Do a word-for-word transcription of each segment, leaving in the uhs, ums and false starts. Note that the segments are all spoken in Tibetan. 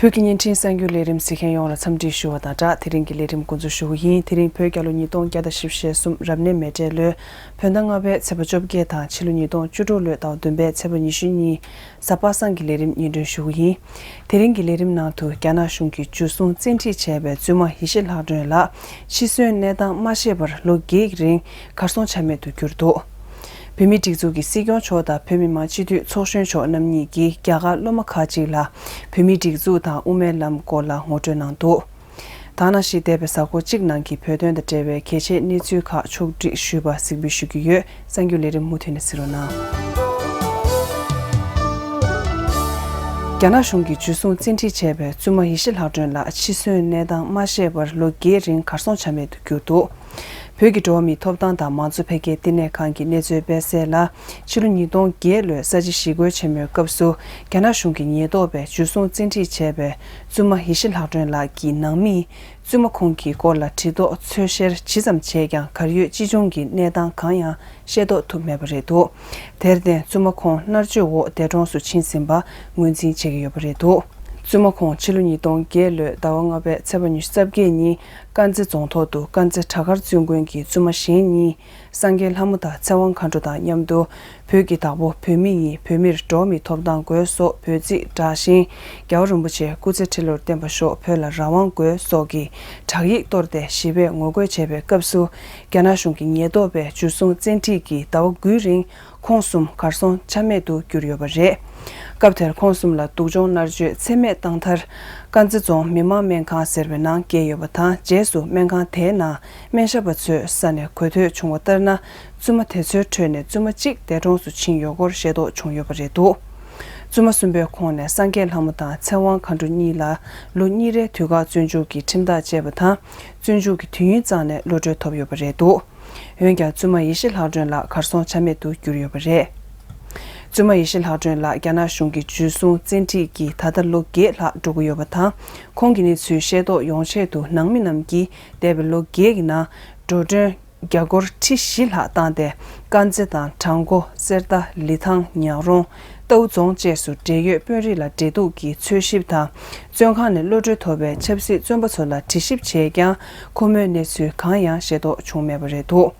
བོད་ཀྱི་བརྙན་འཕྲིན་གསར་འགྱུར་ལས་རིམ་གཟིགས་མཁན་ཡོངས་ལ་འཚམས་འདྲི་ཞུ་བ་དང་སྦྲགས། དེ་རིང་གི་ལས་རིམ་འགོ་འཛུགས་ཞུ་གི་ཡིན། དེ་རིང་བོད་རྒྱལ་ལོ་ཉིས་སྟོང་བརྒྱ་དང་བཞི་བཅུ་ཞེ་གསུམ་རབ་གནས་མེ་སྤྲེལ་ལོའི་བོད་ཟླ་ལྔ་པའི་ཚེས་པ་བཅོ་བརྒྱད་དང་ཕྱི་ལོ་ཉིས་སྟོང་བཅུ་དྲུག་ལོའི་ཟླ་བ་བདུན་པའི་ཚེས་པ་ཉི་ཤུ་གཉིས། གཟའ་པ་སངས་ཀྱི་ལས་རིམ་སྙན་སྒྲོན་ཞུ་གི་ཡིན། དེ་རིང་གི་ལས་རིམ་ནང་དུ་རྒྱ་ནག་གཞུང་གིས་འཇུ་བཟུང་བཙན་ཁྲིད་བྱས་པའི་བཙུན་མ་ཡེ་ཤེས་ལྷ་སྒྲོན་ལགས་འཆི་གསོན་གནས་སྟངས་མ་ཤེས་པར་ལོ་བརྒྱད་ཀྱི་རིང་གར་སོང་ཆ་མེད་དུ་གྱུར་འདུག་བོད་མིའི་སྒྲིག་འཛུགས་ཀྱི་སྲིད་སྐྱོང་མཆོག་དང་བོད་མི་མང་སྤྱི་འཐུས་ཚོགས་གཞོན་མཆོག་རྣམ་གཉིས་ཀྱིས་རྒྱ་གར་སློབ་མ་ཁག་ཅིག་ལ་བོད་མིའི་སྒྲིག་འཛུགས་དང་དབུ་མའི་ལམ་སྐོར་ལ་ངོ་སྤྲོད་གནང་འདུག་ད་ནང་བཞིན་འདས་པའི་གཟའ་འཁོར་གཅིག་ནང་གི་བོད་དོན་དང་འབྲེལ་བའི་གལ་ཆེའི་གནས་ཚུལ་ཁག་ཕྱོགས་བསྒྲིགས་ཞུས་པ་གཟིགས་འབུལ་ཞུ་གི་ཡོད། གསར་འགྱུར་ལས་རིམ་མུ་མཐུད་ནས་གཟིགས་རོགས་གནང་། རྒྱ་ནག་གཞུང་གིས་འཇུ་བཟུང་བཙན་ཁྲིད་བྱས་པའི་བཙུན་མ་ཡེ་ཤེས་ལྷ་སྒྲོན་ལགས་འཆི་གསོན་གནས་སྟངས་མ་ཤེས་པར་ལོ་བརྒྱད་རིང་གར་སོང་ཆ་མེད་དུ་གྱུར་འདུག་བོད་ཀྱི་འགྲོ་བ་མིའི་ཐོབ་ཐང་དང་མང་གཙོ་འཕེལ་རྒྱས་བསྟི་གནས་ཁང་གི་གནས་ཚུལ་སྤེལ་གསལ་ལ། ཕྱི་ལོ་ཉིས་སྟོང་བརྒྱད་ལོའི་ས་བྱི་ཞི་རྒོལ་ཆེན་མོའི་སྐབས་སུ་རྒྱ་ནག་གཞུང་གི་ཉེན་རྟོག་པས་འཇུ་བཟུང་བཙན་ཁྲིད་བྱས་པའི་བཙུན་མ་ཡེ་ཤེས་ལྷ་སྒྲོན་ལགས་ཀྱི་ནང་མིས་བཙུན་མ་ཁོང་གི་སྐོར་ལ་དྲི་དོགས་འཚོལ་བཤེར་ཇི་ཙམ་བྱས་ཀྱང་གར་ཡོད་ཅི་བྱུང་གི་གནས་སྟངས་གང་ཡང་ཤེས་རྟོགས་ཐུབ་མེད་པ་རེད་འདུག་དེར་བརྟེན་བཙུན་མ་ཁོང་མནར་གཅོད་འོག་འདས་གྲོངས་སུ་ཕྱིན་ཟིན་པ་ངོས་འཛིན་བྱེད་ཀྱི་ཡོད་པ་རེད་འདུག་བཙུན་མ་ཁོང་ཕྱི་ལོ་ཉིས་སྟོང་བརྒྱད་ལོའི་ཟླ་བ་ལྔ་པའི་ཚེས་པ་ཉི་ཤུ་རྩ་བརྒྱད་ཉིན་དཀར་མཛེས་རྫོང་ཐོག་ཏུ་དཀར་མཛེས་བྲག་དཀར་བཙུན་དགོན་གྱི་བཙུན་མ་གཞན་གཉིས་སངས་རྒྱས་ལྷ་མོ་དང་ཚེ་དབང་མཁའ་འགྲོ་དང་མཉམ་དུ་བོད་ཀྱི་བདག་པོ་བོད་མི་ཡིས་བོད་མིར་འགྲོ་བ་མིའི་ཐོབ་ཐང་དགོས་སོགས་འབོད་ཚིག་བསྒྲགས་ཤིང་། རྒྱལ་བ་རིན་པོ་ཆེ་སྐུ་ཚེ་ཁྲི་ལོར་བརྟན་པར་ཤོག་བོད་ལ་རང་དབང་དགོས་སོགས་ཀྱི་བསྒྲགས་ཡིག་གཏོར་ཏེ་ཞི་བའི་ངོ་རྒོལ་བྱས་པའི་སྐབས་སུ། རྒྱ་ནག་གཞུང་གི་ཉེན་རྟོག་པས་འཇུ་བཟུང་བཙན་ཁྲིད་ཀྱིས་ཟླ་བ་དགུའི་རིང་ཁོང་གསུམ་གར་སོང་ཆ་མེད་དུ་གྱུར་ཡོད་པ་རེད། སྐབས་དེར་ཁོང་གསུམ་ལ་སྡུག་སྦྱོང་མནར་གཅོད་ཚད་མེད་བཏང་མཐར། དཀར་མཛེས་རྫོང་མི་དམངས་སྨན་ཁང་ཟེར་བའི་ནང་བསྐྱལ་ཡོད་པ་དང་། རྗེས་སུ་སྨན་ཁང་དེའི་ནང་སྨན་ཞབས་པ་ཚོའི་ས་ནས་གོ་ཐོས་བྱུང་བ་ལྟར་ན། བཙུན་མ་དེ་ཚོའི་ཁྲོད་ནས་བཙུན་མ་གཅིག་འདས་གྲོངས་སུ་ཕྱིན་ཡོད་སྐོར་ཤེས་རྟོགས་བྱུང་ཡོད་པ་རེད་འདུག་བཙུན་མ་གསུམ་པོའི་ཁོངས་ནས་སངས་རྒྱས་ལྷ་མོ་དང་ཚེ་དབང་མཁའ་འགྲོ་གཉིས་ལ་ལོ་གཉིས་རེའི་དུས་བཀག་བཙོན་འཇུག་གི་ཁྲིམས་ཐག་བཅད་པ་དང་། བཙོན་འཇུག་གི་དུས་ཡུན་གཙང་ནས་གློད་གྲོལ་ཐོབ་ཡོད་པ་རེད་འདུག་འོན་ཀྱང་བཙུན་མ་ཡེ་ཤེས་ལྷ་སྒྲོན་ལགས་གར་སོང་ཆ་མེད་དུ་གྱུར་ཡོད་པ་རེད། བཙུན་མ་ཡེ་ཤེས་ལྷ་སྒྲོན་ལགས་རྒྱ་ནག་གཞུང་གི་འཇུ་བཟུང་བཙན་ཁྲིད་ཀྱིས་ད་ལྟ་ལོ་བརྒྱད་ལྷག་འགྲོ་གི་ཡོད་པ་དང་། ཁོང་གི་གནས་ཚུལ་ཤེས་རྟོགས་ཡོང་ཆེད་དུ་ནང་མི་རྣམས་ཀྱིས་འདས་པའི་ལོ་བརྒྱད་ཀྱི་ནང་འགྲོ་གྲོན་རྒྱ་སྒོར་ཁྲི་བཞི་ལྷག་བཏང་སྟེ། དཀར་མཛེས་དང་བྲག་འགོ། གསེར་རྟ། ལི་ཐང་། ཉག་རོང་། རྟའུ་རྫོང་བཅས་སུ་འབྲེལ་ཡོད་དཔོན་རིགས་ལ་འབྲེལ་གཏུག་གི་འཚོལ་ཞིབ་དང་། བཙོན་ཁང་ནས་གློད་གྲོལ་ཐོབ་པའི་ཆབ་སྲིད་བཙོན་པ་ཚོ་ལ་དྲི་ཞིབ་བྱས་ཀྱང་། ཁོ་མོའི་གནས་ཚུལ་གང་ཡང་ཤེས་རྟོགས་བྱུང་མེད་པ་རེད་འདུག་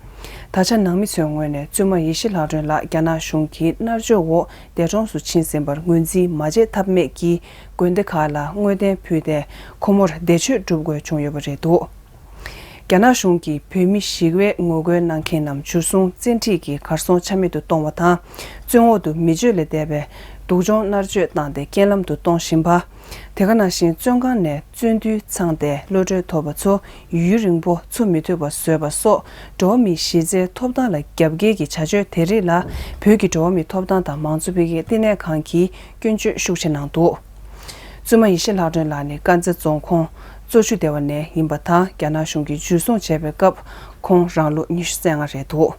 ད་ཆ་ནང་མི་ཚོའི་ངོས་ནས་བཙུན་མ་ཡེ་ཤེས་ལྷ་སྒྲོན་ལགས་རྒྱ་ནག་གཞུང་གི་མནར་གཅོད་འོག་འདས་གྲོངས་སུ་ཕྱིན་ཟིན་པར་ངོས་འཛིན་མ་བྱེད་ཐབས་མེད་ཀྱིས། དགོན་སྡེ་ཁག་ལ་བསྔོ་རྟེན་ཕུལ་ཏེ། ཁོ་མོར་བདེ་མཆོད་སྒྲུབ་དགོས་བྱུང་ཡོད་པ་རེད་འདུག་རྒྱ་ནག་གཞུང་གིས་བོད་མི་ཞི་བའི་ངོ་རྒོལ་གནང་མཁན་རྣམས་འཇུ་བཟུང་བཙན་ཁྲིད་ཀྱིས་གར་སོང་ཆ་མེད་དུ་གཏོང་བ་དང་། བཙོན་འོག་ཏུ་མི་སྤྱོད་ལས་འདས་པའི་སྡུག་སྦྱོང་མནར་གཅོད་བཏང་སྟེ་རྐྱེན་ལམ་དུ་གཏོང་བཞིན་པ། དེ་ག་ནང་བཞིན་བཙོན་ཁང་ནས་བཙོན་འདུལ་ཚང་སྟེ་གློད་གྲོལ་ཐོབ་པ་ཚོ་ཡུན་རིང་པོ་འཚོ་མི་ཐུབ་པ་བཟོས་པ་སོགས། འགྲོ་བ་མིའི་གཞི་རྩའི་ཐོབ་ཐང་ལ་རྒྱབ་འགལ་གྱི་བྱ་སྤྱོད་དེ་རིགས་ལ། བོད་ཀྱི་འགྲོ་བ་མིའི་ཐོབ་ཐང་དང་མང་གཙོ་འཕེལ་རྒྱས་བསྟི་གནས་ཁང་གིས་སྐྱོན་བརྗོད་ཤུགས་ཆེ་གནང་འདུག་བཙུན་མ་ཡེ་ཤེས་ལྷ་སྒྲོན་ལགས་ནི་དཀར་མཛེས་རྫོང་ཁོངས་གཙོ་ཆུ་སྡེ་བ་ནས་ཡིན་པ་དང་། རྒྱ་ནག་གཞུང་གིས་འཇུ་བཟུང་བྱས་པའི་སྐབས་ཁོང་རང་ལོ་ཉི་ཤུ་རྩ་ལྔ་རེད་འདུག་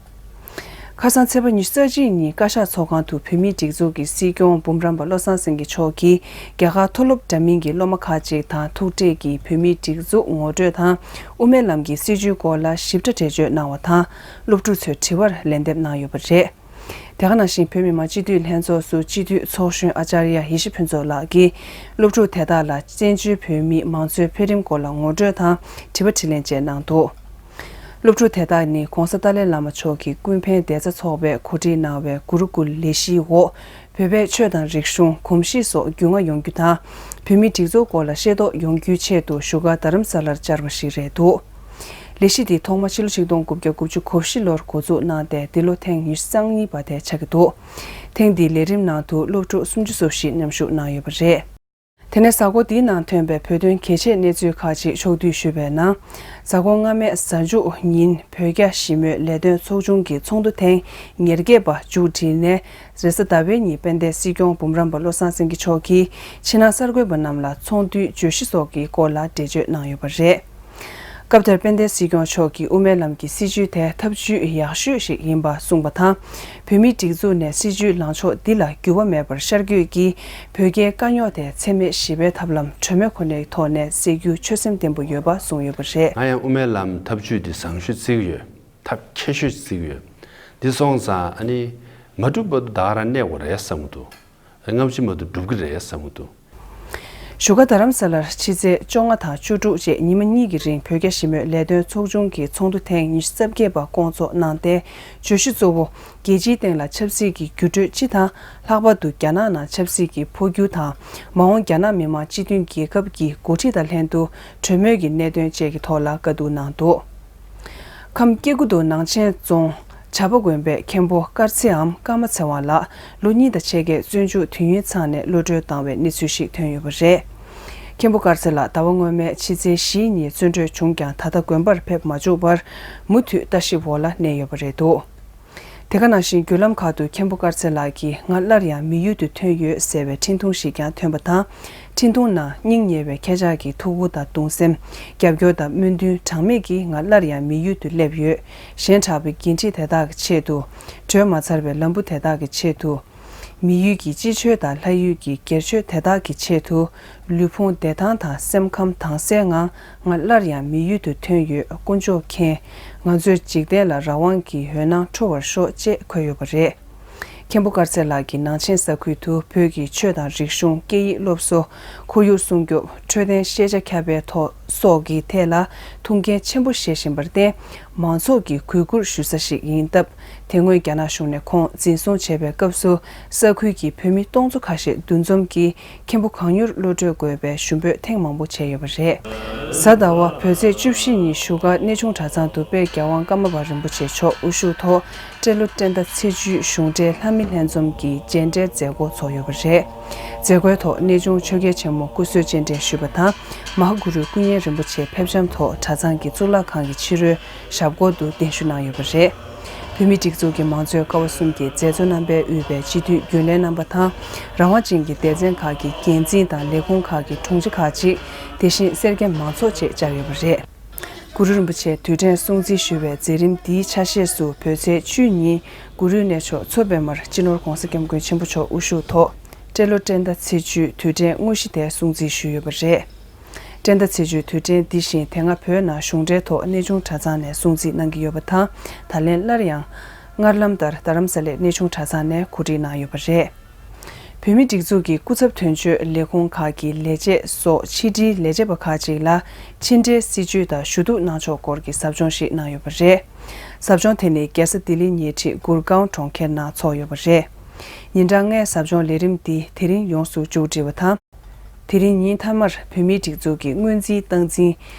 ཁ་སང་ཚེས་པ་ཉི་ཤུ་རྩ་གཅིག་ཉིན་བཀའ་ཤག་ཚོགས་ཁང་དུ་བོད་མིའི་སྒྲིག་འཛུགས་ཀྱི་སྲིད་སྐྱོང་འབུམ་རམས་པ་བློ་བཟང་སེང་གེ་མཆོག་གིས་རྒྱ་གར་མཐོ་སློབ་འདྲ་མིན་གྱི་སློབ་མ་ཁག་ཅིག་དང་ཐུག་འཕྲད་ཀྱིས་བོད་མིའི་སྒྲིག་འཛུགས་ངོ་སྤྲོད་དང་། དབུ་མའི་ལམ་གྱི་སྲིད་བྱུས་སྐོར་ལ་ཞིབ་ཕྲ་འགྲེལ་བརྗོད་གནང་བ་དང་། སློབ་ཕྲུག་ཚོའི་དྲི་བར་ལན་འདེབས་གནང་ཡོད་པ་རེད། དེ་ག་ནང་བཞིན་བོད་མི་མང་སྤྱི་འཐུས་ལྷན་ཚོགས་སུ་སྤྱི་འཐུས་ཚོགས་གཞོན་ཨ་ཅཱརྱ་ཡེ་ཤེས་ཕུན་ཚོགས་ལགས་ཀྱིས་སློབ་ཕྲུག་དེ་དག་ལ་བཙན་བྱོལ་བོད་མིའི་མང་གཙོའི་འཕེལ་རིམ་སྐོར་ལ་ངོ་སྤྲོད་དང་དྲི་བ་དྲིས་ལན་བཅས་གནང་འདུག་སློབ་ཕྲུག་དེ་དག་ནི་༧གོང་ས་ཏཱ་ལའི་བླ་མ་མཆོག་གི་ཀུན་ཕན་བདེ་རྩ་ཚོགས་པས་གོ་སྒྲིག་གནང་བའི་གུ་རུ་ཀུལ་ལས་གཞིའི་འོག་བོད་པའི་ཆོས་དང་རིག་གཞུང་། གོམས་གཤིས་སོགས་རྒྱུས་མངའ་ཡོང་རྒྱུ་དང་། བོད་མིའི་སྒྲིག་འཛུགས་སྐོར་ལ་ཤེས་རྟོགས་ཡོང་རྒྱུའི་ཆེད་དུ་བཞུགས་སྒར་རྡ་རམ་ས་ལར་བཅར་བ་ཞིག་རེད་འདུག་ལས་གཞི་འདི་ཐོག་མ་ཕྱི་ལོ་ཆིག་སྟོང་དགུ་བརྒྱ་དགུ་བཅུ་གོ་བཞི་ལོར་འགོ་འཛུགས་གནང་སྟེ། འདི་ལོ་ཐེངས་ཉི་ཤུ་རྩ་གཉིས་པ་དེ་ཆགས་ཀྱི་འདུག་ཐེངས་འདིའི་ལས་རིམ་ནང་དུ་སློབ་ཕྲུག་སུམ་ཅུ་སོ་བཞི་མཉམ་ཞུགས་གནང་ཡོད་པ་རེད། དེ་ནས་གཟའ་འཁོར་འདིའི་ནང་ཐོན་པའི་བོད་དོན་གལ་ཆེའི་གནས་ཚུལ་ཁག་ཅིག་ཕྱོགས་བསྡུས་ཞུས་པའི་ནང་། གཟའ་འཁོར་སྔ་མའི་གཟའ་མཇུག་ཉིན་བོད་རྒྱ་ཞི་མོལ་ལས་དོན་ཚོགས་ཆུང་གི་ཚོགས་འདུ་ཐེངས་ཉེར་བརྒྱད་པ་མཇུག་སྒྲིལ་ནས། རེས་གཟའ་ཟླ་བའི་ཉིན་དཔལ་ལྡན་སྲིད་སྐྱོང་འབུམ་རམས་པ་བློ་བཟང་སེང་གེ་མཆོག་གིས་ཕྱི་ནང་གསར་འགོད་པ་རྣམས་ལ་ཚོགས་འདུའི་བརྗོད་གཞི་སོགས་ཀྱི་སྐོར་ལ་འགྲེལ་བརྗོད་གནང་ཡོད་པ་རེད། སྐབས་དེར་དཔལ་ལྡན་སྲིད་སྐྱོང་མཆོག་གིས་དབུ་མའི་ལམ་གྱི་སྲིད་བྱུས་དེ་ཐབས་ཇུས་ཡག་ཤོས་ཤིག་ཡིན་པ་གསུངས་པ་དང་། བོད་མིའི་སྒྲིག་འཛུགས་ནས་སྲིད་བྱུས་ལངས་ཕྱོགས་འདི་ལ་འགྱུར་བ་མེད་པར་ཤར་བསྐྱོད་ཀྱིས། བོད་རྒྱའི་དཀའ་རྙོག་དེ་འཚེ་མེད་ཞི་བའི་ཐབས་ལམ་གྲོས་མོལ་ཁོ་ནའི་ཐོག་ནས་སེལ་རྒྱུའི་ཆོད་སེམས་བརྟན་པོ་ཡོད་པ་གསུངས་ཡོད་པ་རེད། ང་ཡང་དབུ་མའི་ལམ་ཐབས་ཇུས་འདི་བཟང་ཤོས་བརྩི་གི་ཡོད། ཐབས་མཁས་ཤོས་བརྩི་གི་ཡོད། འདི་སོང་ཙང་ཨ་ནི་མ་འགྲུབ་བར་དུ་ད་ག་རང་གནས་དགོས་རེད་བསམ་གི་འདུག་སྔ་ཕྱི་མ་གཏོགས་འགྲུབ་ཀྱི་རེད་བསམ་གྱི་འདུག་བཞུགས་སྒར་རྡ་རམ་ས་ལར་ཕྱི་ཚེས་བཅོ་ལྔ་དང་བཅུ་དྲུག་བཅས་ཉི་མ་གཉིས་ཀྱི་རིང་བོད་རྒྱ་ཞི་མོལ་ལས་དོན་ཚོགས་ཆུང་གི་ཚོགས་འདུ་ཐེངས་ཉི་ཤུ་རྩ་བརྒྱད་པ་བསྐོང་ཚོགས་གནང་སྟེ། བརྗོད་གཞི་གཙོ་བོ། རྒྱལ་སྤྱིའི་སྟེང་ལ་ཆབ་སྲིད་ཀྱི་འགྱུར་འགྲོས་སྤྱི་དང་། ལྷག་པར་དུ་རྒྱ་ནག་ནང་ཆབ་སྲིད་ཀྱི་འཕོ་འགྱུར་དང་། མ་འོངས་རྒྱ་ནག་མི་དམངས་སྤྱི་མཐུན་རྒྱལ་ཁབ་ཀྱི་འགོ་ཁྲིད་དང་ལྷན་དུ་གྲོས་མོལ་གྱི་གནད་དོན་བཅས་ཀྱི་ཐོག་ལ་བཀའ་བསྡུར་གནང་འདུག་ཁམས་སྐྱེ་རྒུ་མདོ་ནང་ཆེན་རྫོང་བྱ་པ་དགོན་པའི་མཁན་པོ་དཀར་ཚེའམ་ཀརྨ་ཚེ་དབང་ལགས་ལོ་གཉིས་དང་ཕྱེད་ཀའི་བཙོན་འཇུག་དུས་ཡུན་ཚང་ནས་གློད་གྲོལ་བཏང་བའི་གནས་ཚུལ་ཞིག་ཐོན་ཡོད་པ་རེད། མཁན་པོ་དཀར་ཚེ་ལགས་ཟླ་བ་སྔོན་མའི་ཕྱི་ཚེས་བཞིའི་ཉིན་བཙོན་གྲོལ་བྱུང་ཀྱང་ད་ལྟ་དགོན་པར་ཕེབས་མ་བཅུག་པར་མུ་མཐུད་ལྟ་ཞིབ་འོག་ལ་གནས་ཡོད་པ་རེད་འདུག་དེ་ག་ནང་བཞིན་བརྒྱུད་ལམ་ཁག་ཏུ་མཁན་པོ་དཀར་ཚེ་ལགས་ཀྱིས་ང་སླར་ཡང་མི་ཡུལ་དུ་ཐོན་ཡོད་ཟེར་བའི་འཕྲིན་ཐུང་ཞིག་ཀྱང་ཐོན་པ་དང་། འཕྲིན་ཐུང་ནང་སྙིང་ཉེ་བའི་ཁྱེད་ཅག་གི་ཐུགས་ཁུར་དང་གདུང་སེམས། རྒྱབ་སྐྱོར་དང་སྨོན་འདུན་གྲངས་མེད་ཀྱིས་ང་སླར་ཡང་མི་ཡུལ་དུ་སླེབས་ཡོད། གཞན་དྲག་པོའི་འགན་འཁྲི་དེ་དག་གི་ཆེད་དུ། གྲོལ་མ་ཚར་བའི་ལམ་བུ་དེ་དག་གི་ཆེད་དུ། མི་ཡུལ་གྱི་སྤྱི་ཆོས་དང་ལྷ་ཡུལ་གྱི་སྒེར་ཆོས་དེ་དག་གི་ཆེད་དུ། ལུས་ཕུང་བདེ་ཐང་དང་སེམས་ཁམས་དྭངས་གསལ་ངང་ང་སླར་ཡང་མི་ཡུལ་དུ་ཐོན་ཡོད། དཀོན་མཆོག་མཁྱེན། ང་ཚོའི་འཇིག་རྟེན་ལ་རང་དབང་གི་འོད་སྣང་འཕྲོ་བར་ཤོག་ཅེས་འཁོད་ཡོད་པ་རེད། མཁན་པོ་དཀར་ཚེ་ལགས་ཀྱིས་ནང་ཆེན་ས་ཁུལ་དུ་བོད་ཀྱི་ཆོས་དང་རིག་གཞུང་། སྐད་ཡིག་སློབ་གསོ། ཁོར་ཡུག་སྲུང་སྐྱོབ། འཕྲོད་བསྟེན་ཤེས་བྱ་ཁྱབ་སྤེལ་ཐོག་སོགས་ཀྱི་ཐད་ལ་ཐུགས་འགན་ཆེན་པོ་བཞེས་བཞིན་པར་བརྟེན། མང་ཚོགས་ཀྱིས་གུས་བཀུར་ཞུ་ས་ཞིག་ཡིན་སྟབས། དེ་སྔོན་རྒྱ་ནག་གཞུང་ནས་ཁོང་འཛིན་བཟུང་བྱས་པའི་སྐབས་སུ། ས་ཁུལ་གྱི་བོད་མི་སྟོང་ཚོ་ཁ་ཤས་འདུ་འཛོམས་ཀྱིས་མཁན་པོ་གང་མྱུར་གློད་གྲོལ་དགོས་པའི་ཞུ་འབོད་ཐེངས་མང་པོ་བྱས་ཡོད་པ་རེད། གཟའ་ཟླ་བ་བོད་ཚེས་བཅུ་བཞི་ཉིན་བཞུགས་སྒར་གནས་ཆུང་གྲྭ་ཚང་དུ་དཔལ་རྒྱལ་དབང་ཀརྨ་པ་རིན་པོ་ཆེ་མཆོག་དབུ་བཞུགས་ཐོག་སྤྲེལ་ལོ་སྤྲེལ་ཟླ་ཚེས་བཅུའི་གཞུང་འབྲེལ་ལྷ་མི་ལྷན་འཛོམས་ཀྱི་རྗེས་འབྲེལ་མཛད་སྒོ་ཚོགས་ཡོད་པ་རེད། མཛད་སྒོའི་ཐོག་གནས་ཆུང་ཆོས་རྒྱལ་ཆེན་མོ་སྐུ་གསོལ་སྤྱན་འདྲེན་ཞུས་པ་དང་། མ་ཧཱ་གུ་རུ་སྐུ་བརྙན་རིན་པོ་ཆེ་ཕེབས་བྱམས་ཐོག་གྲྭ་ཚང་གི་གཙུག་ལག་ཁང་གི་ཕྱི་རོལ་ཞབས་སྐོར་དུ་གདན་ཞུ་གནང་ཡོད་པ་རེད། བོད་མིའི་སྒྲིག་འཛུགས་ཀྱི་མང་གཙོའི་ཀ་བ་གསུམ་གྱི་མཛད་གཙོ་རྣམ་པས་དབུས་པའི་སྤྱི་འཐུས་རྒྱུན་ལས་རྣམ་པ་དང་། རང་དབང་ཅན་གྱི་སྡེ་ཚན་ཁག་གི་འགན་འཛིན་དང་ལས་ཁུངས་ཁག་གི་དྲུང་ཆེ་ཁག་ཅིག་དེ་བཞིན་སེར་སྐྱ་མང་ཚོགས་བཅས་བཅར་ཡོད་པ་རེད། གུ་རུ་རིན་པོ་ཆེ་དུས་དྲན་སྲུང་བརྩི་ཞུ་བའི་མཛད་རིམ་འདིའི་ཆ་ཤས་སུ་བོད་ཚེས་བཅུ་ཉིན་གུ་རུའི་གནས་མཆོག་མཚོ་པདྨར་སྤྱི་ནོར་༧གོང་ས་༧སྐྱབས་མགོན་ཆེན་པོ་མཆོག་དབུ་བཞུགས་ཐོག་སྤྲེལ་ལོ་སྤྲེལ་ཟླ་ཚེས་བཅུའི་དུས་དྲན་དངོས་གཞི་དེ་སྲུང་བརྩི་ཞུས་ཡོད་པ་རེད། སྤྲེལ་ཟླ་ཚེས་བཅུའི་དུས་དྲན་འདི་བཞིན་དེ་སྔ་བོད་ནང་གཞུང་འབྲེལ་ཐོག་གནས་ཆུང་གྲྭ་ཚང་ནས་སྲུང་བརྩི་གནང་གི་ཡོད་པ་དང་། ད་ལན་སླར་ཡང་སྔར་ལམ་ལྟར་རྡ་རམ་ས་ལའི་གནས་ཆུང་གྲྭ་ཚང་ནས་གོ་སྒྲིག་གནང་ཡོད་པ་རེད། བོད་མིའི་སྒྲིག་འཛུགས་ཀྱི་སྐུ་ཚབ་དོན་གཅོད་ལས་ཁུངས་ཁག་གི་ལས་བྱེད་སོགས་ཕྱི་དྲིལ་ལས་བྱེད་པ་ཁག་ཅིག་ལ་ཕྱི་འབྲེལ་སྲིད་ཇུས་དང་ཞུ་གཏུག་གནང་ཕྱོགས་སྐོར་གྱི་ཟབ་སྦྱོང་ཞིག་གནང་ཡོད་པ་རེད། ཟབ་སྦྱོང་དེ་ནི་རྒྱལ་ས་ལྡི་ལི་ཉེ་འཁྲིས་གུར་གའོན་གྲོང་ཁྱེར་ནང་ཚོགས་ཡོད་པ་རེད། ཉིན་གྲངས་ལྔའི་ཟབ་སྦྱོང་ལས་རིམ་འདི་དེ་རིང་ཡོངས་སུ་མཇུག་སྒྲིལ་བ་དང་། དེ་རིང་ཉིན་མཐའ་མར་བོད་མིའི་སྒྲིག་འཛུགས་ཀྱི་སྔོན་རྩིས་སྟངས་འཛིན་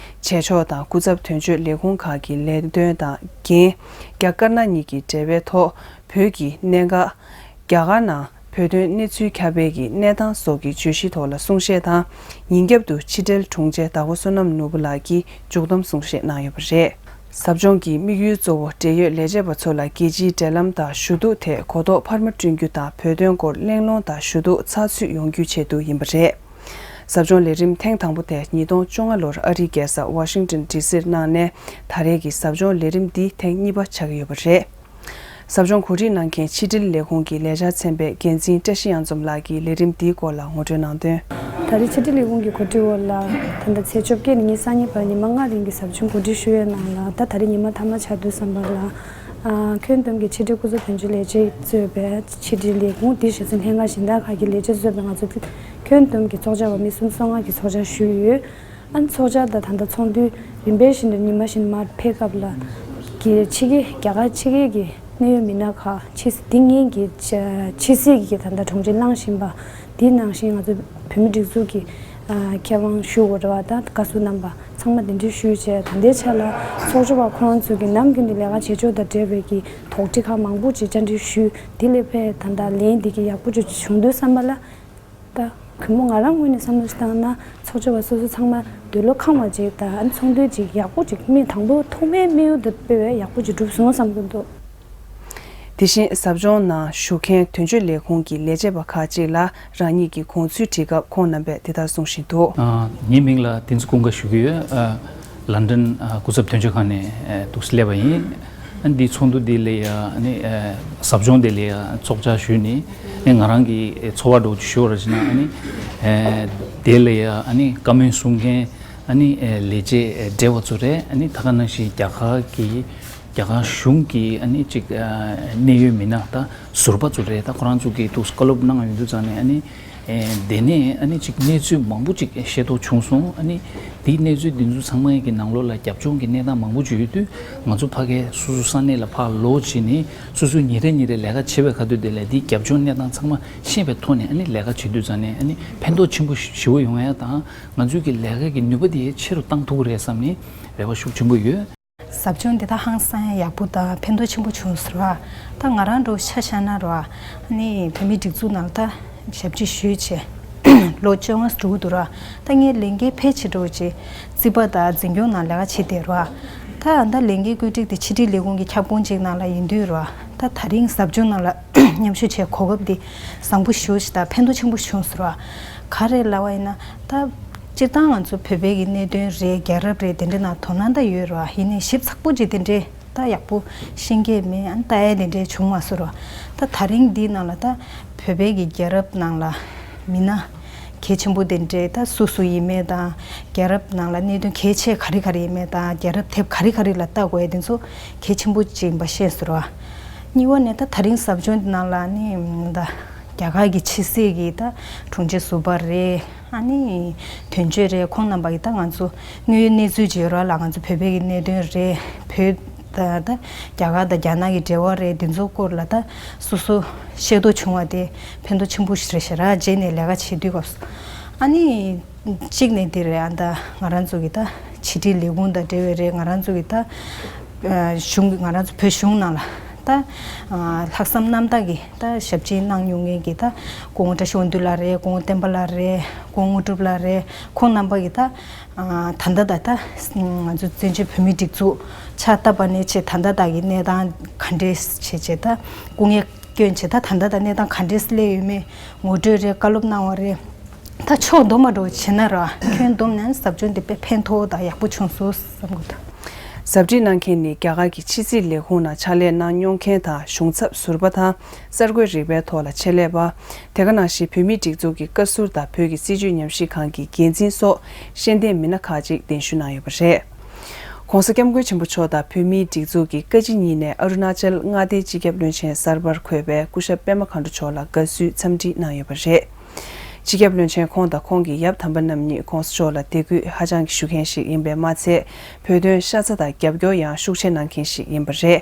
བྱེད་ཕྱོགས་དང་སྐུ་ཚབ་དོན་གཅོད་ལས་ཁུངས་ཁག་གི་ལས་དོན་དང་འགན། རྒྱ་དཀར་ནག་གཉིས་ཀྱི་འབྲེལ་བའི་ཐོག་བོད་ཀྱི་གནད་འགག་རྒྱ་གར་ནང་བོད་དོན་གནས་ཚུལ་ཁྱབ་སྤེལ་གྱི་གནས་སྟངས་སོགས་ཀྱི་བརྗོད་གཞིའི་ཐོག་ལ་གསུང་བཤད་དང་། ཉིན་རྒྱབ་ཏུ་ཕྱི་འབྲེལ་དྲུང་ཆེ་དྭགས་པོ་བསོད་ནམས་ནོར་བུ་ལགས་ཀྱིས་མཇུག་བསྡོམས་གསུང་བཤད་གནང་ཡོད་པ་རེད། ཟབ་སྦྱོང་གི་དམིགས་ཡུལ་གཙོ་བོ་འབྲེལ་ཡོད་ལས་བྱེད་པ་ཚོ་ལ་རྒྱལ་སྤྱིའི་འབྲེལ་ལམ་དང་ཞུ་གཏུག་ཐད་གོ་རྟོགས་འཕར་མ་བསྐྲུན་རྒྱུ་དང་བོད་དོན་སྐོར་གླེང་སློང་དང་ཞུ་གཏུག་ཚགས་ཚུད་ཡོང་རྒྱུའི་ཆེད་དུ་ཡིན་པ་རེད། ཟབ་སྦྱོང་ལས་རིམ་ཐེངས་དང་པོ་དེ་ཉིས་སྟོང་བཅོ་ལྔ་ལོར་ཨ་རིའི་རྒྱལ་ས་ཝ་ཤིང་ཏོན་ཌི་སིར་གནང་ནས། ད་རེས་ཀྱི་ཟབ་སྦྱོང་ལས་རིམ་འདི་ཐེངས་གཉིས་པ་ཆགས་ཀྱི་ཡོད་པ་རེད། ཟབ་སྦྱོང་གོ་སྒྲིག་གནང་མཁན་ཕྱི་དྲིལ་ལས་ཁུངས་ཀྱི་ལས་འཆར་ཚན་པའི་འགན་འཛིན་བཀྲ་ཤིས་གཡང་འཛོམས་ལགས་ཀྱིས་ལས་རིམ་འདིའི་སྐོར་ལ་ངོ་སྤྲོད་གནང་དོན། ད་རེས་ཕྱི་དྲིལ་ལས་ཁུངས་ཀྱི་གོ་སྒྲིག་འོག་ལ་ད་ལྟ་ཚེས་བཅོ་བརྒྱད་ནས་ཉེར་གཉིས་བར་ཉི་མ་ལྔ་རིང་གི་ཟབ་སྦྱོང་གོ་སྒྲིག་ཞུ་ཡས་ནང་ལ། ད་ད་རེས་ཉི་མ་མཐའ་མ་ཆགས་དུས་ཙམ་པ་ལ། ཨ། ཁྱོན་བསྡོམས་ཀྱི་ཕྱི་དྲིལ་སྐུ་ཚབ་དོན་གཅོད་ལས་བྱེད་གཙོས་པའི་ཕྱི་དྲིལ་ལས་ཁུངས་དེ་གཞི་རྩའི་ལྷན་ཁང་གཞན་དག་ཁག་གི་ལས་བྱེད་གཙོས་པའི་ང་ཚོ་ཁྱོན་བསྡོམས་ཀྱི་ཚོགས་བཅར་བ་མི་སུམ་ཅུ་སོ་ལྔ་གི་ཚོགས་བཅར་ཞུས་ཡོད། ཨ་ནི་ཚོགས་བཅར་དང་ད་ལྟ་ཚོགས་འདུ་རིམ་པ་བཞིན་དུ་ཉི་མ་བཞིན་མར་ཕེབས་སྐབས་ལ། གི་ཕྱི་རྒྱལ་རྒྱ་གར་ཕྱི་རྒྱལ་གྱི་གནད་ཡོད་མི་སྣ་ཁག་ཕྱི་འདི་སྔོན་གྱི་ཕྱི་སྲིད་ཀྱི་ད་ལྟ་དྲུང་ཆེ་གནང་བཞིན་པ། དེ་ནང་བཞིན་ང་ཚོ་བོད་མི་སྒྲིག་འཛུགས་ཀྱི་ཨ་མཁས་དབང་ཞུ་དགོས་རེད་བ། ད་བཀའ་ཟུར་རྣམ་པ་ཚང་མ་གདན་འདྲེན་ཞུས་བྱས། ད་ལྟའི་ཆ་ལ་ཚོགས་ཞུགས་པ་ཁོ་རང་ཚོ་གི་ནམ་རྒྱུན་དུ་ལས་ཀ་བྱེད་ཕྱོགས་དང་འབྲེལ་བའི་གི་དོགས་འདྲི་ཁག་མང་པོ་ཅིག་བཅར་འདྲི་ཞུས། དེ་ལས་ཕར་ད་ལྟ་ལན་འདི་གི་ཡག་པོ་ཅིག་བྱུང་དུས་ཙམ་པ་ལ། ད་གུས་མོ་ང་རང་ངོས་ནས་བསམ་བློ་ཞིག་བཏང་ན། ཚོགས་ཞུགས་པ་སོ་སོ་ཚང་མ་འདོད་བློ་ཁེངས་པ་ཅིག་དང་། ཨ་ནི་ཚོགས་འདུ་ཅིག་ཡག་པོ་ཅིག་མི་དང་པོ་ཐོག་མའི་དམིགས་ཡུལ་དང་དཔེ་བས་ཡག་པོ་ཅིག་གྲུབ་སོང་བསམ་གྱི་འདུག་དེ་བཞིན་ཟབ་སྦྱོང་ནང་ཞུགས་མཁན་དོན་གཅོད་ལས་ཁུངས་ཀྱི་ལས་བྱེད་པ་ཁག་ཅིག་ལ་རང་ཉིད་ཀྱི་དགོངས་ཚུལ་དྲིས་སྐབས་ཁོང་རྣམ་པས་འདི་ལྟར་གསུང་བཞིན་འདུག་ཨ། ངའི་མིང་ལ་བསྟན་འཛིན་ཀུན་དགའ་ཞུ་གི་ཡོད། ཨ། ལན་ཌན་ཨ་སྐུ་ཚབ་དོན་གཅོད་ཁང་ནས་ཨ་འདུག་སེ་སླེབས་པ་ཡིན། ཨ་འདི་ཚོགས་འདུ་འདི་ལ་ཡ་ཨ་ནི་ཨ་ཟབ་སྦྱོང་འདི་ལ་ཡ་ཚོགས་བཅར་ཞུས་ནས་ཨ་ནི་ང་རང་གི་ཚོར་བ་འདྲ་བོ་ཅིག་ཞུ་བ་ར་བྱས་ན། ཨ་ནི་ཨ་དེ་ལ་ཡ་ཨ་ནི་བཀའ་མོལ་གསུང་མཁན་ཨ་ནི་ཨ་ལས་བྱེད་ཨ་བགྲེས་པ་ཚོ་རེད། ཨ་ནི་ད་ག་ནང་བཞིན་རྒྱ་གར་གྱི་རྒྱ་གར་གཞུང་གི་ཨ་ནི་ཅིག་ཨ་གནད་ཡོད་མི་སྣ་དང་ཟུར་པ་ཚོ་རེད། ད་ཁོ་རང་ཚོ་གིས་འདུག་སེ་བཀའ་སློབ་གནང་ཡོང་དུས་ཙང་ནས། ཨ་ནི་ དེ་ནས་ཨ་ནི་ཅིག་གནས་ཚུལ་མང་པོ་ཅིག་ཤེས་རྟོགས་བྱུང་སོང་། ཨ་ནི་དེའི་གནས་ཚུལ་འདི་ཚོ་ཚང་མའི་གི་ནང་ལོགས་ལ་རྒྱབ་ལྗོངས་ཀྱི་གནས་སྟངས་མང་པོ་ཅིག་ཡོད་དུས། ང་ཚོ་ཕ་གིར་སོ་སོ་ས་གནས་ལ་ཕར་ལོག་བྱས་ནས་སོ་སོའི་ཉིན་རེ་ཉིན་རེ་ལས་ཀ་བྱེད་པའི་ཁ་ཐུག་དེ་ལ་དེའི་རྒྱབ་ལྗོངས་གནས་སྟངས་ཚང་མ་ཤེས་པའི་ཐོག་ནས་ཨ་ནི་ལས་ཀ་བྱེད་དུས་ཙང་ནས་ཨ་ནི་ཕན་ཐོགས་ཆེན་པོ་ཞེ་པོ་ཡོང་ཡ་དང་། ང་ཚོའི་གི་ལས་ཀ་གི་ནུས་པ་དེ་ཆེ་རུ་བཏང་ཐུབ་ཀྱི་རེད་བསམ་ནས་རེ་བ་ཤུགས་ཆེན་པོ་ཡོད། ཟབ་སྦྱོང་འདི་ད་ཧང་སང་ཡག་པོ་དང་ཕན་ཐོགས་ཆེན་པོ་བྱུང་ཟེར་བ། ད་ང་རང་འདྲ་བོ་ཆ་བཞག་ན་ར་བ། ཨ་ནི་བོད་མིའི་སྒྲིག་འཛུགས་ནང་ལ་ད་ཞབས་ཕྱི་ཞུས་བྱས་ལོ་བཅོ་ལྔ་འགྲོ་གི་འདུག་ར། ད་ངས་ལས་འགན་ཕལ་ཆེར་འདྲ་བོ་ཅིག་རྩིས་པ་དང་འཛིན་སྐྱོང་ནང་ལས་ཀ་བྱེད་བསྡད་ར། ད་ཨ་ད་ལས་འགན་བཀོད་སྒྲིག་དེ་ཕྱི་དྲིལ་ལས་ཁུངས་ཀྱི་ཁྱབ་ཁོངས་ཅིག་ནང་ལ་ཡིན་དུས་ར། ད་ད་རིང་ཟབ་སྦྱོང་ནང་ལ་མཉམ་ཞུགས་བྱས་གོ་སྐབས་འདི་བཟང་པོ་ཞེ་པོ་ཞིག་དང་ཕན་ཐོགས་ཆེན་པོ་བྱུང་ཟེར་བ། ག་རེ་ལབ་པ་ཡིན་ན་ད། སྤྱིར་བཏང་ང་ཚོ་བོད་པའི་གི་གནད་དོན་རེད། རྒྱལ་རབས་རེད། དེ་འདྲ་ནང་དོ་སྣང་ད་ཡོད་ར། ཡིན་ནའི་ཞིབ་ཚགས་པོ་ཅིག་དེ་འདྲའི་ད་ཡག་པོ་ཤེས་ཀྱི་མེད། ཨ་ནི་ལྟ་ཡ་དེ་འདྲའི་བྱུང་མ་སོང་ར། ད་ད་རིང་འདི་ནང་ལ་ད་བོད་པའི་གི་རྒྱལ་རབས་ནང་ལ་མི་སྣ་གལ་ཆེན་པོ་དེ་འདྲའི་ད་སུ་སུ་ཡིན་མེད་དང་། རྒྱལ་རབས་ནང་ལ་གནད་དོན་གལ་ཆེ་ག་རེ་ག་རེ་ཡིན་མེད་དང་། རྒྱལ་རབས་དེབ་ག་རེ་ག་རེ་ལ་ལྟ་དགོས་ཡ་དེ་ཚོ་གལ་ཆེན་པོ་ཅིག་ཡིན་པ་ཤེས་སོང་ར། གཉིས་པ་ནས་ད་ད་རིང་ཟབ་སྦྱོང་འདི་ནང་ལ་ནི་ད་རྒྱ་གར་གྱི་ཕྱི་སྲིད་ཀྱི་ད་དྲུང་ཆེ་ཟུར་པ་རེད། ཨ་ནི་དོན་གཅོད་རེད། ཁོང་རྣམ་པ་གིས་ད་ང་ཚོ་དངོས་ཡོད་གནས་ཚུལ་ཅིག་ཡོད་ར་ལ། ང་ཚོ་བོད་པའི་གི་གནད་དོན་རེད། བོད་ད་ད་རྒྱ་གར་དང་རྒྱ་ནག་གི་འབྲེལ་བ་རེད། འདི་ཚོ་སྐོར་ལ་ད་སོ་སོ་ཤེས་རྟོགས་བྱུང་བ་དེ་ཕན་ཐོགས་ཆེན་པོ་ཞིག་རེད་ཤག་ར། རྗེས་ནས་ལས་ཀ་བྱེད་དུས་སྐབས་སུ། ཨ་ནི་གཅིག་ནས་འདི་རེད། ཨ་ད་ང་རང་ཚོ་གི་ད་ཕྱི་དྲིལ་ལས་ཁུངས་དང་འབྲེལ་བའི་རེད། ང་རང་ཚོ་གི་ད་གཞུང་གི་ང་རང་ཚོ་བོད་གཞུང་ནང་ལ་ད་ལྷག་བསམ་རྣམ་དག་གིས་ད་ཞབས་ཕྱི་གནང་མྱོང་མཁན་གྱི་ད་སྐུ་ངོ་བཀྲ་ཤིས་དབང་འདུས་ལགས་རེད། སྐུ་ངོ་བསྟན་པ་ལགས་རེད། སྐུ་ངོ་དངོས་གྲུབ་ལགས་རེད། ཁོང་རྣམ་པ་གིས་ད་ད་ལྟ་ད་ད་ང་ཚོ་བཙན་བྱོལ་བོད་མིའི་སྒྲིག་འཛུགས་ཕྱག་བཏབ་པ་ནས་བྱས་ད་ལྟ་དག་གི་གནས་སྟངས་ག་འདྲས་བྱས་བྱས་ད་སྐུ་ངལ་བསྐྱོན་བྱས་ད་ད་ལྟ་དག་གནས་སྟངས་ག་འདྲས་སླེབས་ཡོད་མེད་ངོ་སྤྲོད་རེད། བཀའ་སློབ་གནང་བ་རེད། ད་ཕྱོགས་བསྡོམས་མ་འགྲོ་བྱས་ན་ར། ཁྱོན་བསྡོམས་ནས་ཟབ་སྦྱོང་འདི་དཔེ་ཕན་ཐོགས་དང་ཡག་པོ་བྱུང་སོང་བསམ་གི་འདུག། ཟབ་ཁྲིད་གནང་མཁན་ནི་རྒྱ་གར་གྱི་ཕྱི་སྲིད་ལས་ཁུངས་ནང་ཕྱག་ལས་གནང་མྱོང་མཁན་དང་། གཞུང་ཚབ་ཟུར་པ་དང་། གསར་འགོད་རིག་པའི་ཐོག་ལ་ཆེད་ལས་པ། དེ་ག་ནང་བཞིན་བོད་མིའི་སྒྲིག་འཛུགས་ཀྱི་བཀའ་ཟུར་དང་། བོད་ཀྱི་སྲིད་བྱུས་ཉམས་ཞིབ་ཁང་གི་འགན་འཛིན་སོགས་ཤེས་ལྡན་མི་སྣ་ཁག་ཅིག་གདན་ཞུ་གནང་ཡོད་པ་རེད། ༸གོང་ས་༸སྐྱབས་མགོན་ཆེན་པོ་མཆོག་དང་བོད་མིའི་སྒྲིག་འཛུགས་ཀྱི་བཀའ་སྤྱི་གཉིས་ནས་ཨ་རུ་ན་ཅལ་མངའ་སྡེའི་སྤྱི་ཁྱབ་བློན་ཆེན་གསར་པར་འཁོད་པའི་སྐུ་ཞབས་པད་མ་མཁའ་འགྲོ་མཆོག་ལ་དགའ་བསུའི་འཚམས་འདྲི་གནང་ཡོད་པ་རེད། སྤྱི་ཁྱབ་བློན་ཆེན་ཁོང་དང་ཁོང་གི་ཡབ་དམ་པ་རྣམ་གཉིས་༸གོང་ས་མཆོག་ལ་དད་གུས་ཧ་ཅང་གི་ཞུ་མཁན་ཞིག་ཡིན་པས་མ་ཚད། བོད་དོན་ཤ་ཚ་དང་རྒྱབ་སྐྱོར་ཡང་ཤུགས་ཆེ་གནང་མཁན་ཞིག་ཡིན་པ་རེད།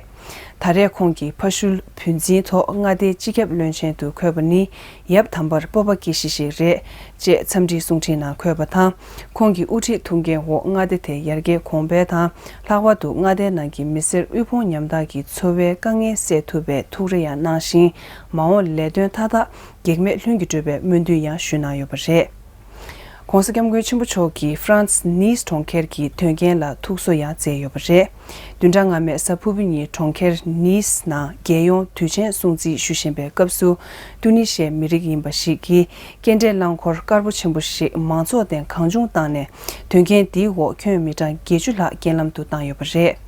ད་རེས་ཁོང་གི་ཕ་ཤུལ་བུ་འཛིན་ཐོག་མངའ་སྡེའི་སྤྱི་ཁྱབ་བློན་ཆེན་དུ་འཁོད་པ་ནི་ཡབ་དམ་པར་སྤོབས་པ་སྐྱེ་གཞི་ཞིག་རེད། ཅེས་འཚམས་འདྲིའི་གསུང་འཕྲིན་ནང་འཁོད་པ་དང་། ཁོང་གི་དབུ་ཁྲིད་ཐུགས་འགན་འོག་མངའ་སྡེ་དེ་ཡར་རྒྱས་གོང་འཕེལ་དང་། ལྷག་པར་དུ་མངའ་སྡེའི་ནང་གི་མི་སེར་དབུལ་ཕོངས་ཉམ་ཐག་གི་འཚོ་བའི་དཀའ་ངལ་སེལ་ཐུབ་པའི་ཐུགས་རེ་ཡང་གནང་ཞིང་། མ་འོངས་ལས་དོན་མཐའ་དག་གེགས་མེད་ལྷུན་གྱིས་གྲུབ་པའི་སྨོན་འདུན་ཡང་ཞུས་གནང་ཡོད་པ་རེད། ༸གོང་ས་༸སྐྱབས་མགོན་ཆེན་པོ་མཆོག་གིས་ཧྥ་རན་སི་ནིས་གྲོང་ཁྱེར་གྱི་དོན་རྐྱེན་ལ་ཐུགས་གསོ་ཡང་མཛད་ཡོད་པ་རེད། བདུན་ཕྲག་སྔ་མའི་གཟའ་ཕུར་བུ་ཉིན་གྲོང་ཁྱེར་ནིས་ནང་རྒྱལ་ཡོངས་དུས་ཆེན་སྲུང་བརྩི་ཞུ་བཞིན་པའི་སྐབས་སུ། ཏུ་ནི་ཤའི་མི་རིགས་ཡིན་པ་ཞིག་གིས་སྐྱེལ་འདྲེན་རླངས་འཁོར་དཀར་པོ་ཆེན་པོ་ཞིག་མང་ཚོགས་སྟེང་གང་བྱུང་བཏང་ནས། དོན་རྐྱེན་འདིའི་འོག་ཁྱོན་མི་གྲངས་བརྒྱད་ཅུ་ལྷག་རྐྱེན་ལམ་དུ་བཏང་ཡོད་པ་རེད།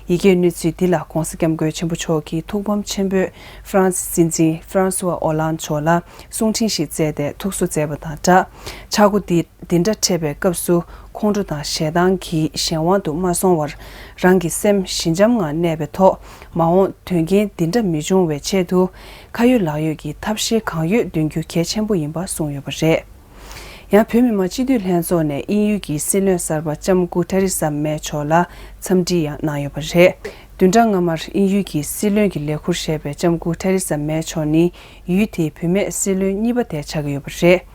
ཡི་གེའི་གནས་ཚུལ་འདི་ལ་༸གོང་ས་༸སྐྱབས་མགོན་ཆེན་པོ་མཆོག་གིས་ཐུགས་ཕམ་ཆེན་པོས་ཧྥ་རན་སི་སྲིད་འཛིན་ཧྥ་རན་སུ་ཝ་ཨོ་ལན་མཆོག་ལ་གསུང་འཕྲིན་ཞིག་བསྩལ་ཏེ་ཐུགས་གསོ་མཛད་པ་དང་སྦྲགས། ཆག་སྒོ་འདི་འདི་འདྲ་འཕྲད་པའི་སྐབས་སུ། ཁོང་ཁྲོ་དང་ཞེ་སྡང་གིས་གཞན་དབང་དུ་མ་སོང་བར། རང་གི་སེམས་ཞི་འཇམ་ངང་གནས་པའི་ཐོག་མ་འོངས་དོན་རྐྱེན་འདི་འདྲ་མི་འབྱུང་བའི་ཆེད་དུ། ཁ་ཡོད་ལག་ཡོད་ཀྱི་ཐབས་ཤེས་གང་ཡོད་འདོན་རྒྱུ་གལ་ཆེན་པོ་ཡིན་པ་གསུངས་ཡོད་པ་རེད། ཡང་བོད་མི་མང་སྤྱི་འཐུས་ལྷན་ཚོགས་ནས་དབྱིན་ཡུལ་གྱི་སྲིད་བློན་གསར་པ་ལྕམ་སྐུ་ཐེ་རེ་ས་མེ་མཆོག་ལ་འཚམས་འདྲི་ཡང་གནང་ཡོད་པ་རེད། བདུན་ཕྲག་སྔ་མར་དབྱིན་ཡུལ་གྱི་སྲིད་བློན་གྱི་ལས་ཁུར་བཞེས་པའི་ལྕམ་སྐུ་ཐེ་རེ་ས་མེ་མཆོག་ནི་ཡུལ་དེའི་བུད་མེད་སྲིད་བློན་གཉིས་པ་དེ་ཆགས་ཀྱི་ཡོད་པ་རེད།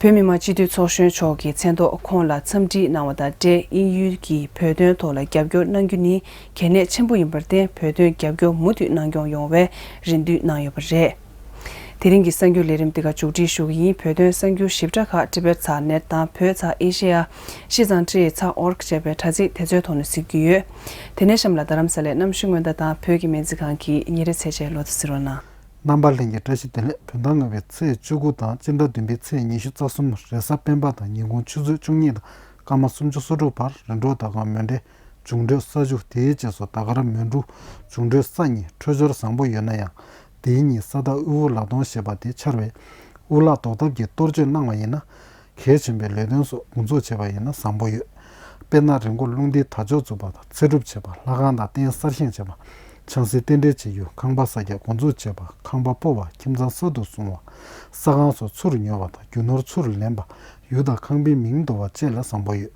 བོད་མི་མང་སྤྱི་འཐུས་ཚོགས་གཞོན་མཆོག་གིས་མཚན་ཐོག་ཁོང་ལ་འཚམས་འདྲི་གནང་བ་དང་འབྲེལ། དབྱིན་ཡུལ་གྱིས་བོད་དོན་ཐོག་ལ་རྒྱབ་སྐྱོར་གནང་རྒྱུ་ནི་གལ་གནད་ཆེན་པོ་ཡིན་པར་བརྟེན། བོད་དོན་རྒྱབ་སྐྱོར་མུ་མཐུད་གནང་སྐྱོང་ཡོང་བའི་རེ་འདུན་གནང་ཡོད་པ་རེད། དེ་རིང་གི་གསར་འགྱུར་ལས་རིམ་འདི་ག་མཇུག་སྒྲིལ་ཞུ་གི་ཡིན། བོད་དོན་གསར་འགྱུར་ཞིབ་ཕྲ་ཁག་ཊི་བེཊ་ཚགས་ནེཊ་དང་བོད་ཚགས་ཨེ་ཤེ་ཡ། ཤི་ཙང་ཊི་ཨེ་ཚགས་ཨོར་གྷི་ཅེས་པའི་དྲ་ཚིགས་དེ་ཚོའི་ཐོག་ནས་གཟིགས་རྒྱུ་ཡོད། དེ་ནས་གཤམ་ལ་རྡ་རམ་ས་ལའི་གནམ་གཤིས་སྔོན་བརྡ་དང་བོད་ཀྱི་སྨན་རྩིས་ཁང་གི་ཉིན་རེའི་ཚེས་ཆའི་ལོ་ཐོ་གཟིགས་རོགས་གནང་། རྣམ་པ་ལྷན་རྒྱས་བཀྲ་ཤིས་བདེ་ལེགས། བོད་ཟླ་ལྔ་པའི་ཚེས་བཅུ་དགུ་དང་སྤྱི་ཟླ་བདུན་པའི་ཚེས་ཉི་ཤུ་རྩ་གསུམ་རེས་གཟའ་སྤེན་པ་དང་ཉིན་གུང་ཆུ་ཚོད་བཅུ་གཉིས་དང་སྐར་མ་སུམ་ཅུ་སོ་དྲུག་བར་རི་འབྲོག་ཟླ་གམ་མོན་གྲོའི་འབྱུང་འཕྲོད་ས་ཆུ། དེའི་རྗེས་སུ་ཟླ་སྐར་མོན་གྲུ། འབྱུང་འཕྲོད་ས་གཉིས། འཕྲོད་སྦྱོར་བཟང་པོ་ཡོད་ན་ཡང་། དེའི་ཉིན་ས་བདག་དབུལ་པོ་ལག་སྟོང་ཞེས་པ་དེ་འཆར་བས། དབུལ་ལག་བཟློག་ཐབས་ཀྱི་གཏོར་བཅོས་གནང་བ་ཡིན་ན། གལ་ཆེན་པོའི་ལས་དོན་སོགས་འགོ་འཛུགས་བྱས་པ་ཡིན་ན་བཟང་པོ་ཡོད། དཔེར་ན་རི་མགོ་རླུང་རྟའི་དར་ལྕོག་འཛུགས་པ་དང་ཚེ་སྒྲུབ་བྱེད་པ། ལྷ་ཁང་དང་རྟེན་གསར་བཞེངས་བྱེད་པ། ཆང་སའི་རྟེན་འབྲེལ་བྱེད་རྒྱུ། ཁང་པ་ས་རྒྱག་འགོ་འཛུགས་བྱེད་པ། ཁང་པ་སྤོ་བ། ཁྱིམ་ཚང་གསར་དུ་བཟུང་བ། ས་ཁང་སོགས་ཚུར་ཉོ་བ་དང་རྒྱུ་ནོར་ཚུར་ལེན་པ། ཡུལ་དང་ཁང་པའི་མིང་འདོར་བ་བཅས་ལ་བཟང་པོ་ཡོད།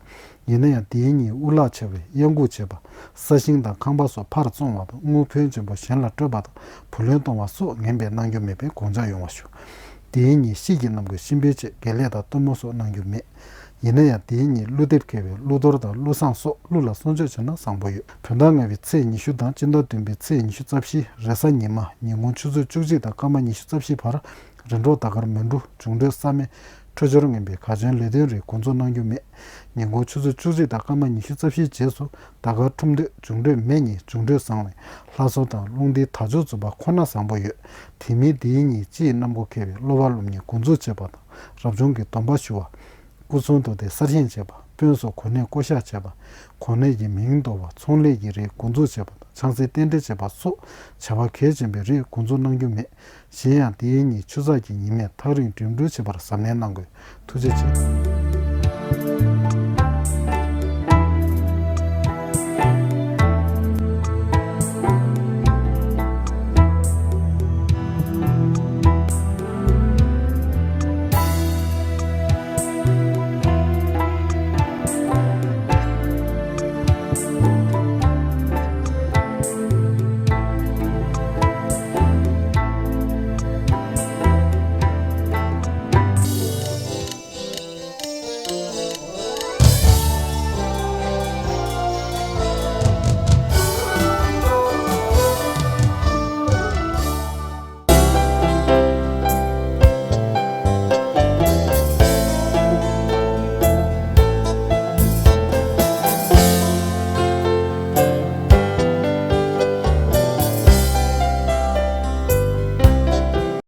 ཡིན་ན་ཡང་དེའི་ཉིན་དབུ་བརླག་ཆེ་བས་གཡང་འགུག་བྱེད་པ། ས་ཞིང་དང་ཁང་པ་སོགས་ཕར་བཙོང་བ་དང་དངུལ་ཕོན་ཆེན་པོ་གཞན་ལ་སྤྲོད་པ་དང་བུ་ལོན་གཏོང་བ་སོགས་ངན་པས་གནང་རྒྱུ་མེད་པའི་དགོངས་འཇགས་ཡོང་བ་ཞུ། དེའི་ཉིན་ཤིས་ཀྱི་རྣམ་ཀུན་གཤིན་པོའི་ཆེད་དགེ་ལེགས་དང་སྟོན་མོ་སོགས་གནང་རྒྱུ་མེད། ཡིན་ན་ཡང་དེའི་ཉིན་ཀླུ་འདེབས་མཁས་པས་ཀླུ་གཏོར་དང་ཀླུ་བསངས་སོགས་ཀླུ་ལ་གསོལ་མཆོད་བྱས་ན་བཟང་པོ་ཡོད། བོད་ཟླ་ལྔ་པའི་ཚེས་ཉི་ཤུ་དང་སྤྱི་ཟླ་བདུན་པའི་ཚེས་ཉི་ཤུ་རྩ་བཞི་རེས་གཟའ་ཉི་མ། ཉིན་གུང་ཆུ་ཚོད་བཅུ་གཅིག་དང་སྐར་མ་ཉི་ཤུ་རྩ་བཞི་བར་རི་འབྲོག་ཟླ་སྐར་མེ་འབྲུག་འབྱུང་འཕྲོད་ས་མེ། འཕྲོད་སྦྱོར་ངན་པའི་གར་བྱོན་ལས་དོན་རིགས་འགོ་འཛུགས་གནང་རྒྱུ་མེད། ཉིན་གུང་ཆུ་ཚོད་བཅུ་གཅིག་དང་སྐར་མ་ཉི་ཤུ་རྩ་བཞིའི་རྗེས་སུ་ཟླ་སྐར་ཁྲུམས་སྟོད་འབྱུང་འཕྲོད་མེ་གཉིས་འབྱུང་འཕྲོད་བཟང་བས་ལྷ་གསོལ་དང་རླུང་རྟའི་དར་ལྕོག་འཛུགས་པ་ཁོ་ན་བཟང་པོ་ཡོད། དེ་མིན་དེའི་ཉིན་སྤྱི་ཡི་གནམ་སྒོ་ཁེལ་བས་གློ་བ་སློབ་གཉེར་འགོ་འཛུགས་བྱེད་པ་དང་རབ་བྱུང་གི་སྡོམ་པ་ཞུ་བ། སྐུ་གསུང་ཐུགས་རྟེན་གསར་བཞེངས་བྱེད་པ། དཔོན་སོགས་གོ་གནས་བསྐོ་གཞག་བྱེད་པ། གོ་གནས་ཀྱི་མིང་འདོར་བ། ཚོང་ལས་ཀྱི་རིགས་འགོ་འཛུགས་བྱེད་པ་དང་ཆང་སའི་རྟེན་འབྲེལ་བྱེད་པ་སོགས་བྱ་བ་གལ་ཆེན་པོའི་རིགས་འགོ་འཛུགས་གནང་རྒྱུ་མེད། གཞན་ཡང་དེའི་ཉིན་ཆུ་ཚགས་ཀྱི་ཉི་མས་ཐག་རིང་འགྲིམ་འགྲུལ་བྱེད་པར་གཟབ་ནན་གནང་དགོས། ཐུགས་རྗེ་ཆེ།